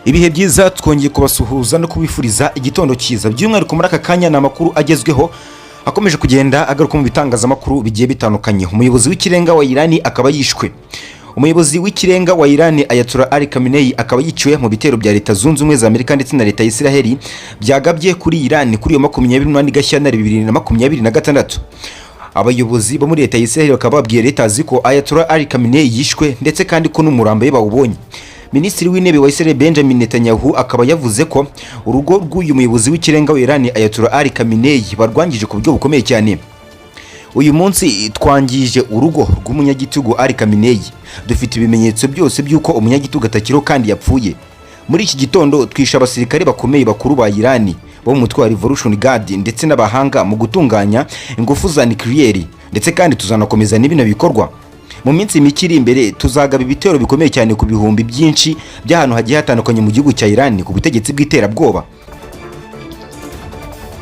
Ibihe byiza, twongeye kubasuhuza no kubifuriza igitondo cyiza. By'umwihariko muri aka kanya ni amakuru agezweho akomeje kugenda agaruka mu bitangazamakuru bigiye bitandukanye. Umuyobozi w'ikirenga wa Irani akaba yishwe. Umuyobozi w'ikirenga wa Irani, Ayatollah Ali Khamenei, akaba yiciwe mu bitero bya Leta Zunze Ubumwe za Amerika ndetse na Leta ya Isiraheli byagabye kuri Irani kuri iyo 28 Gashyantare 2026. Abayobozi bo muri Leta ya Isiraheli bakaba babwiye Leta ko Ayatollah Ali Khamenei yishwe, ndetse kandi ko n'umurambo we bawubonye. Minisitiri w'Intebe wa Israel, Benjamin Netanyahu, akaba yavuze ko urugo rw'uyu muyobozi w'ikirenga wa Iran, Ayatollah Ali Khamenei, barwangije ku buryo bukomeye cyane. "Uyu munsi twangije urugo rw'umunyagitugu Ali Khamenei. Dufite ibimenyetso byose by'uko umunyagitugu atakiriho kandi yapfuye. Muri iki gitondo twishe abasirikare bakomeye bakuru ba Iran bo mu mutwe wa Revolution Guard ndetse n'abahanga mu gutunganya ingufu za nucléaire, ndetse kandi tuzanakomeza n'ibino bikorwa. Mu minsi mike iri imbere tuzagaba ibitero bikomeye cyane ku bihumbi byinshi by'ahantu hagiye hatandukanye mu gihugu cya Iran, ku butegetsi bw'iterabwoba."